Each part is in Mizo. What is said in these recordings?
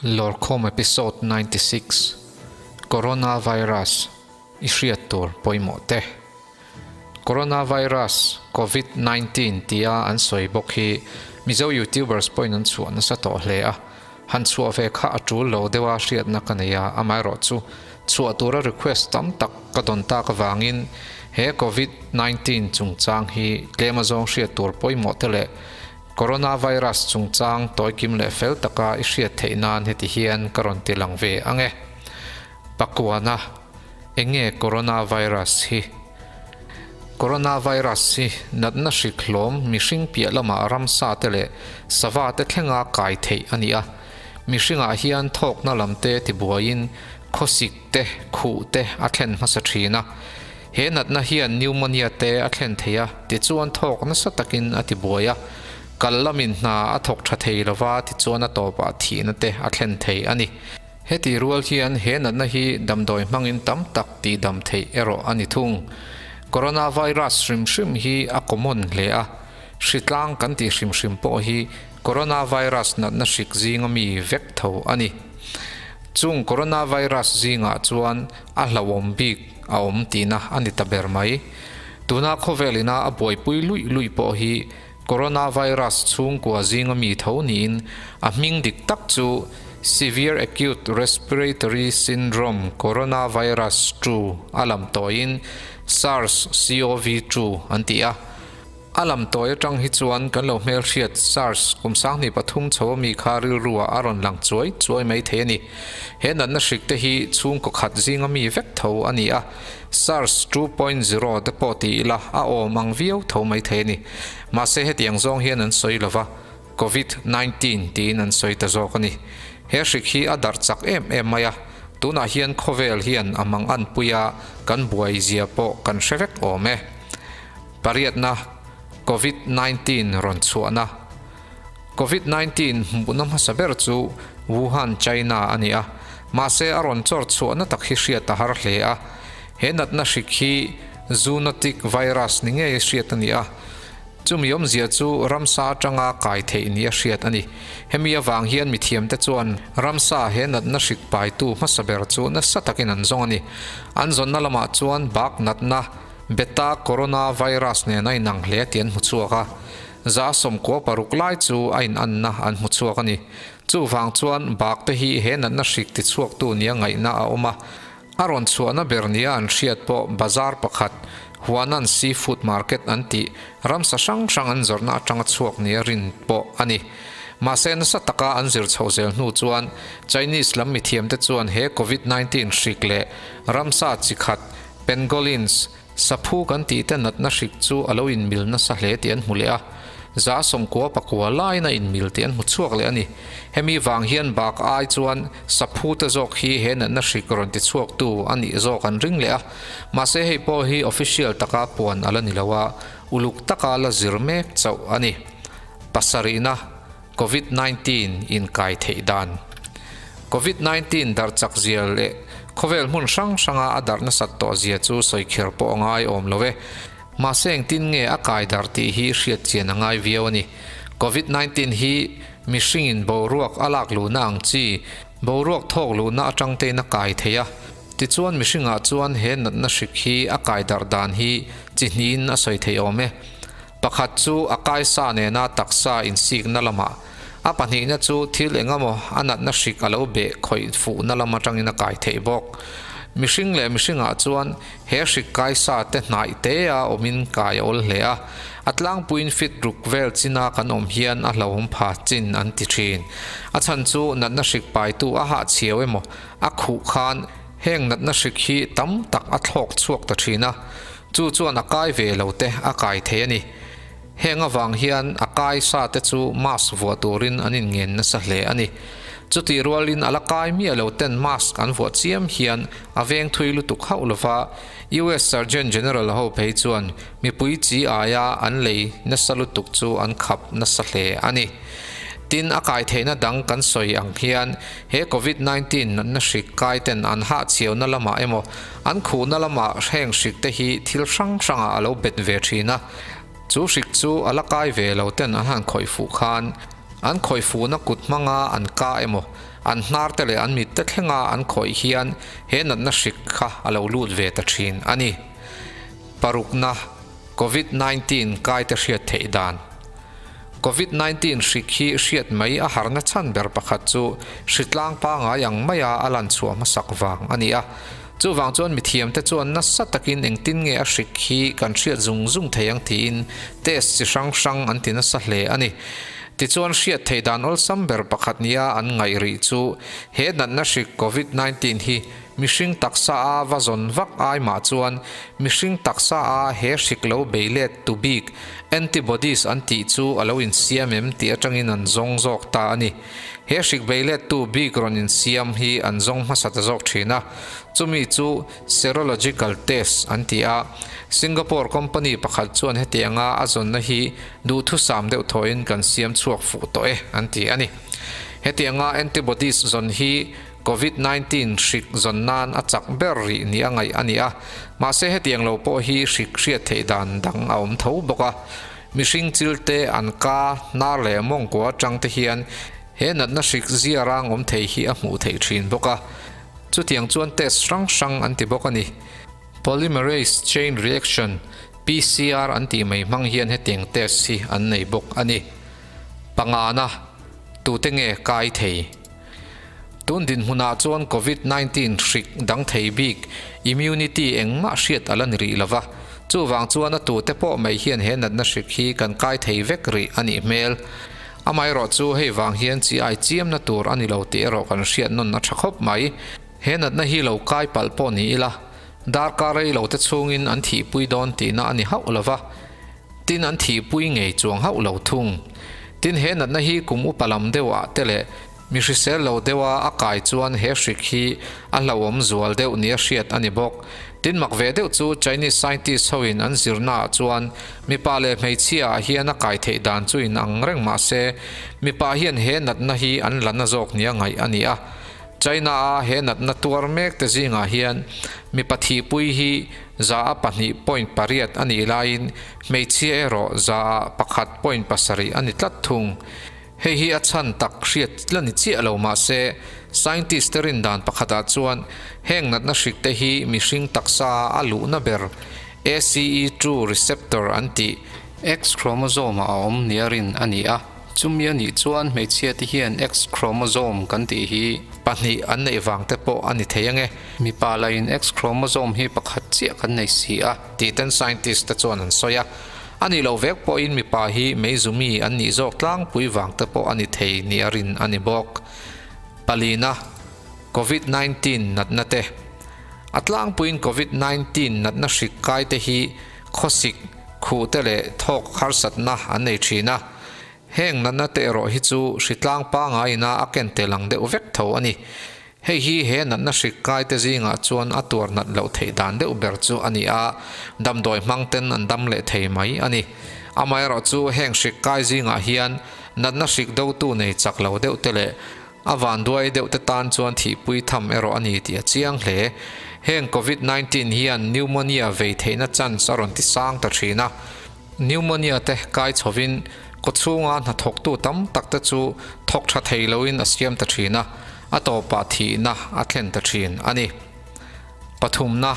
Lawrkhawm Episode 96, Coronavirus, I hriat tur pawimawh te. Coronavirus, Covid 19 tia an sawi bawk hi Mizo YouTubers pawhin an chhuah nasa tawh hle a, han chhuah ve kha a tul lo deuha hriatna ka nei a, amaherawhchu chhuah tura request tam tak ka dawn tak avangin he Covid 19 chungchang hi tlem azawng hriat tur pawimawh te leh Coronavirus chungchang tawikim leh fel taka i hriat theih nan heti hian ka rawn ti lang ve ang e. Pakuana, Enge coronavirus hi? Coronavirus hi natna hrik hlawm mihring piah lamah ramsa te leh sava te thlenga kai theih a ni a. Mihringah hian thawkna lam te tibuaiin khawsik te, khuh te a thlen hmasa thin a. He natna hian pneumonia te a thlen thei a, tichuan thawk nasa takin a tibuai a, kal lamin hna a thawk tha thei lova tichuan a tawpah thihna te a thlen thei a ni. Heti rual hian he natna hi damdawi hmangin tam tak tihdam theih erawh a ni thung. Coronavirus hrim hrim hi a common hle a, hritlang kan tih hrim hrim pawh hi coronavirus natna hrik zinga mi vek tho a ni. Chung coronavirus zingah chuan a hlauhawm bik a awm tihna a ni ta ber mai. Tuna khawvel ina a buaipui luih luih pawh hi Coronavirus chhungkua zinga mi tho niin a hming dik tak chu Severe Acute Respiratory Syndrome Coronavirus 2 a lam tawiin SARS-CoV-2 an ti a. A lam tawi atang hi chuan kan lo hmelhriat SARS kum 2003 chho ami kha rilruah a rawn lang chuai chuai mai thei a ni. He natna hrik te hi chhungkaw khat zinga mi vek tho a ni a, SARS 2.0 te pawh ti ila a awm ang viau tho mai thei a ni. Mahse hetiang zawng hian an sawi lova, Covid 19 tiin an sawi ta zawk a ni. He hrik hi a darh chak em em mai a, tunah hian khawvel hian a mang anpuia kan buai zia pawh kan hre vek awm e. Pariatna, Covid 19 rawn chhuahna. Covid 19 hmuhna hmasa ber chu Wuhan, China a ni a, mahse a rawn chawr chhuahna tak hi hriat a har hle a. He natna hrik hi zoonotic virus ni ngei hriat a ni a, chumi awmzia chu ramsa atanga kai theih ni a hriat a ni. Hemi avang hian mithiamte chuan ramsa he natna hrik paitu hmasa ber chu nasa takin an zawng a ni. An zawnna lamah chuan bak natna, Beta coronavirus nen a inang hle tih an hmu chhuak a, 96% lai chu a inanna an hmu chhuak a ni. Chuvang chuan bak te hi he natna hrik tichhuaktu nia ngaihna a awm a, a rawn chhuahna ber nia an hriat pawh bazar pakhat, Huanan Seafood Market an tih, ramsa hrang hrang an zawrhna atanga chhuak nia rin pawh a ni. Mahse nasa taka an zir chhoh zel hnu chuan Chinese lam mithiamte chuan he Covid 19 hrik leh ramsa chi khat, Pangolins, saphu kan tih te natna hrik chu a lo inmil nasa hle tih an hmu leh a, 99% laiin a inmil tih an hmu chhuak leh a ni. Hemi vang hian bak ai chuan saphu te zawk hi he natna hrik rawn ti chhuaktu a nih zawk an ring leh a, mahse hei pawh hi official taka puan a la ni lo a, uluk taka la zir mek chauh a ni. Pasarihna, Covid 19 inkai theih dan. Covid 19 darh chak zia leh khawvel hmun hrang hranga a darh nasat tawh zia chu sawi kher pawh a ngai awm lo e. Mahse engtin nge a kai darh tih hi hriat chian a ngai viau a ni. Covid 19 hi mihringin boruak a lak luhna ang chi, boruak thawk luhna atang tein a kai thei a. Tichuan mihringah chuan he natna hrik hi a kai darh dan hi chi hnihin a sawi thei awm e. Pakhat chu a kaisa nena taksa insikna lamah, a pahnihna chu thil engemaw a natna hrik a lo beh khawih fuhna lam atangin a kai theih bawk. Mihring leh mihringah chuan he hrik kaisa te hnaih te a awmin kai a awl hle a, a tlangpuiin fit ruk vel china kan awm hian a hlauhawm pha chin an ti thin. A chhan chu natna hrik paitu a hahchhiau emaw a khuh khan heng natna hrik hi tam tak a thlawk chhuak ta thin a, Chu chuan a kai ve lo te a kai thei a ni. Heng avang hian a kai sa te chu mask vuah turin an inngen nasa hle a ni. Chutih rualin a la kai miah lo ten mask an vuah chiam hian a veng thui lutuk hauh lova, US Surgeon General ho phei chuan mipui chi aia an lei nasa lutuk chu an khap nasa hle a ni. Tin, a kai theihna dang kan sawi ang hian he Covid 19 natna hrik kai ten an hahchhiauna lamah emaw An khuhna lamah heng hrik te hi thil hrang hrangah a lo bet ve thin a, chu hrik chu a la kai ve lo ten an han khawih fuh khan an khawih fuhna kut hmanga an ka emaw, An hnar te leh an mit te thlenga an khawih hian he natna hrik kha a lo lut ve ta thin a ni. Parukna, Covid 19 kai te hriat theih dan. Covid 19 hrik hi hriat mai a harna chhan ber pakhat chu hritlang pangai ang maia a lan chhuah hmasak vang a ni a. Chuvang chuan mithiam te chuan nasa takin engtin nge a hrik hi kan hriat zung zung thei ang tiin test chi hrang hrang an ti nasa hle a ni. Tichuan hriat theih dan awlsam ber pakhat nia an ngaih rih chu he natna hrik Covid 19 hi mihring taksa a va zawn vak ai mah chuan mihring taksa a he hrik lo bei let tu bik antibodies an tih chu a lo insiam em tih atangin an zawng zawk ta a ni. He hrik bei lettu bik rawn insiam hi an zawng hmasa ta zawk thin a, chumi chu serological test an ti a. Singapore company pakhat chuan hetianga a zawnna hi duhthusam deuh thawhin kan siam chhuak fuh tawh e an ti a ni. Hetianga antibodies zawn hi Covid 19 hrik zawn nan a chak ber rih ni a ngaih a ni a, mahse hetiang lo pawh hi hrik hriat theih dan dang a awm tho bawk a. Mihring chil te, an ka, hnar leh mawngkua atang te hian he natna hrik zia rang awm thei hi a hmuh theih thin bawk a. Chutiang chuan test hrang hrang an ti bawk a ni. Polymerase chain reaction, PCR, an tih mai hmang hian hetiang test hi an nei bawk a ni. Pangana, tute nge kai thei? Tun dinhmunah chuan Covid 19 hrik dang thei bik, immunity, engmah hriat a la ni rih lova. Chuvang chuan a tute pawh mai hian he natna hrik hi kan kai thei vek rih a nih hmel. Amaherawh chu hei vang hian chi ai chiamna tur a ni lo tih erawh kan hriat nawn a tha khawp mai. He natna hi lo kai palh pawh ni ila, darkar rei lo te chhungin an thihpui dawn tihna a ni hauh lova. Tin an thihpui ngei chuang hauh lo thung. Tin he natna hi kum upa lam deuh ah te leh mi hrisel lo deuh a a kai chuan he hrik hi a hlauhawm zual deuh nia hriat a ni bawk. Tin mak ve deuh chu Chinese scientist ho in an zirna ah chuan mipa leh hmeichhia ah hian a kai theih dan chu in ang reng mah se mipa hian he natna hi an la na zawk nia ngaih a ni a. China a he natna tuar mek te zingah hian mipa thihpui hi 2.8 a nih laiin hmeichhia erawh 1.7 a ni tlat thung. Hei hi a chhan tak hriat la ni chiah lo mah se, scientist te rin dan pakhatah chuan heng natna hrik te hi mihring taksa a luhna ber ACE2 receptor an tih X chromosome ah a awm nia rin a ni a. Chumi a nih chuan hmeichhia te hian X chromosome kan tih hi pahnih an neih vang te pawh a ni thei ange. Mipa lahin X chromosome hi pakhat chiah kan nei si a, tih ten scientist te chuan an sawi a. A nih loh vek pawhin mipa hi meizumi an nih zawk tlangpui vang te pawh a ni thei nia rin a ni bawk. Palina, Covid 19 natna te. A tlangpuiin Covid 19 natna hrik kai te hi khawsik, khuh te leh thawk harsatna an nei thin a. Heng natna te erawh hi chu hritlang pangaina a ken tel ang deuh vek tho a ni. Hei hi he natna hrik kai te zingah chuan a tuar nat loh theih dan deuh ber chu a ni a, damdawi hmang ten an dam leh thei mai a ni. Amaherawh chu heng hrik kai zingah hian natna hrik dotu nei chak lo deuh te leh A vanduai deuh te tan chuan thihpui tham erawh a ni tih a chiang hle. Heng Covid 19 hian pneumonia vei theihna chance a rawn ti sang ta thin a. Pneumonia te kai chhovin kawchhunga hnathawktu tam tak te chu thawk tha thei loin a siam ta thin a, a tawpah thihna a thlen ta thin a ni. Pathumna,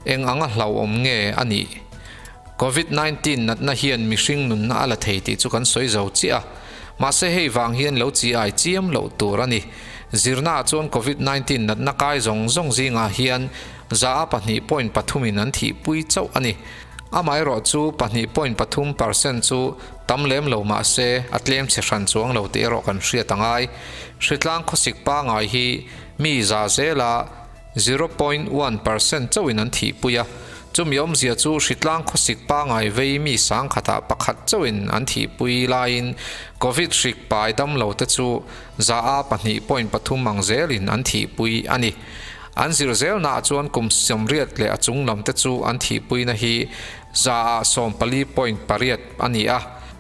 Eng anga hlauhawm nge a nih? Covid 19 natna hian mihring nunna a la thei tih chu kan sawi zo chiah a. Mahse hei vang hian lo chi ai chiam loh tur a ni. Zirnaah chuan Covid 19 natna kai zawng zawng zingah hian 2.3 in an thihpui chauh a ni. Amaherawh chu 2.3% chu tam lem lo mahse a tlem chhe hran chuang lo tih erawh kan hriat a ngai. Hritlang khawsik pangai hi mi za zela 0.1% chauhin an thihpui a, chumi awmzia chu hritlang khawsik pangai vei mi sangkhatah pakhat chauhin an thihpui laiin Covid hrik pai damlo te chu 2.3 ang zelin an thihpui a ni. An zir zelnaah chuan kum 80 leh a chung lam te chu an thihpuina hi 14.8 a ni a,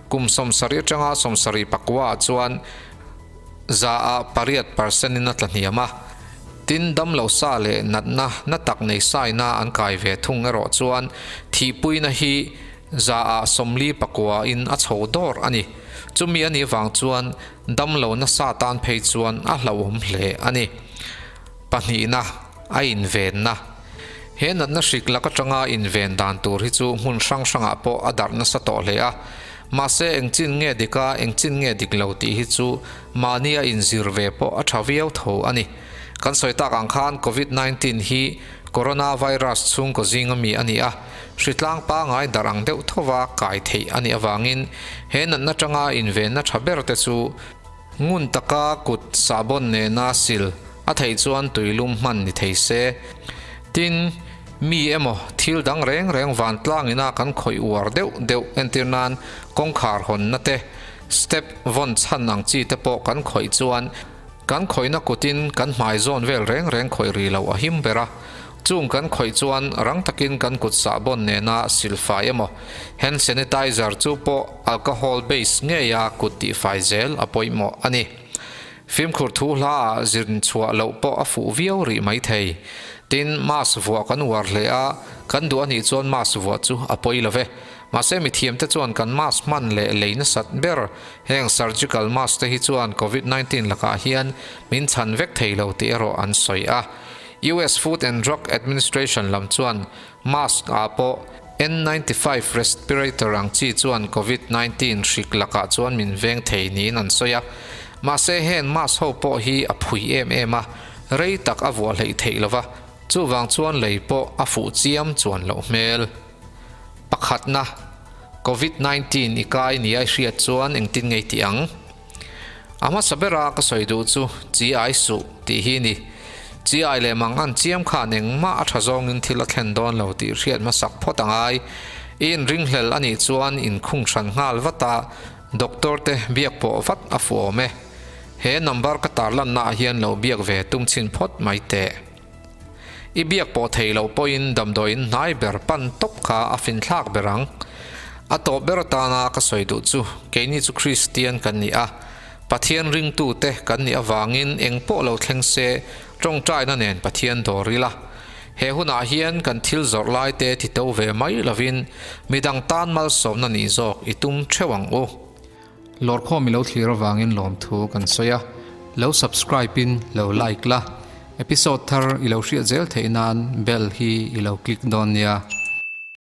kum 70 atanga 74 ah chuan 8% in a tla hniam a. Tin, damlo sa leh natna na tak nei saina an kai ve thung erawh chuan thihpuina hi 49 in a chho dawr a ni. Chumi a nih vang chuan damlo nasa tan phei chuan a hlauhawm hle a ni. Pahnihna, a invenna. He natna hrik lak atanga inven dan tur hi chu hmun hrang hrangah pawh a darh nasa tawh hle a. Mahse eng chin nge dik a, eng chin nge dik lo tih hi chu mahnia inzir ve pawh a tha viau tho a ni. Kan sawi tak ang khan Covid 19 hi Coronavirus chhungkaw zinga mi a ni a, hritlang pangai darh ang deuh thova kai theih a nih avangin he natna tanga invenna tha ber te chu ngun taka kut sahbawn nena sil a theih chuan tuilum hman ni thei se. Tin, mi emaw thil dang reng reng vantlang ina kan khawih uar deuh deuh entir nan kawngkhar hawnna te, step vawn chhan ang chi te pawh kan khawih chuan Kan khawihna kutin kan hmai zawn vel reng reng khawih ri lo a him ber a, chung kan khawih chuan rang takin kan kut sahbawn nena silfai emaw hand sanitizer chu pawh alcohol base ngeia kut tihfai zel a pawimawh a ni. Fimkhur thu hla ah zirn chhuah loh pawh a fuh viau rih mai thei. Tin, mask vuah kan uar hle a, kan duh anih chuan mask vuah chu a pawi lo ve. Mahse mithiamte chuan kan mask hman leh lei nasat ber Heng surgical mask te hi chuan Covid 19 lakah hian min chhan vek thei lo tih erawh an sawi a. US Food and Drug Administration lam chuan mask ah pawh N 95 respirator ang chi chuan Covid 19 hrik lakah chuan min veng thei niin an sawi a. Mahse heng mask ho pawh hi a phui em em a, rei tak a vuah hleih theih lova, chuvang chuan lei pawh a fuh chiam chuan loh hmel. Pakhatna, Covid 19 i kai nia i hriat chuan engtin ngei tih ang? A hmasa bera ka sawi duh chu chi ai suh tih hi ni. Chi ai leh mang an chiam khan engmah a tha zawngin thil a thlen dawn lo tih hriat hmasak phawt a ngai. I inringhlel a nih chuan inkhung hran nghal vat a, doctor te biak pawh vat a fuh awm e. He number ka tarlanna ah hian lo biak ve tum chhin phawt mai teh. I biak pawh thei loh pawhin damdawiin hnai ber pan tawp kha a finthlak ber ang. A tawp ber atana ka sawi duh chu keini chu Kristian kan ni a, Pathian ringtute kan nih avangin eng pawh lo thleng se tawngtaina nen Pathian dawr ila. He hunah hian kan thil zawrh laite ti to ve mai lovin midang tan malsawmna nih zawk i tum theuh ang u. Lawrkhawm i lo thlir avangin lawmthu kan sawi a, lo subscribe in lo like la, episode thar i lo hriat zel theih nan bell hi i lo click dawn nia.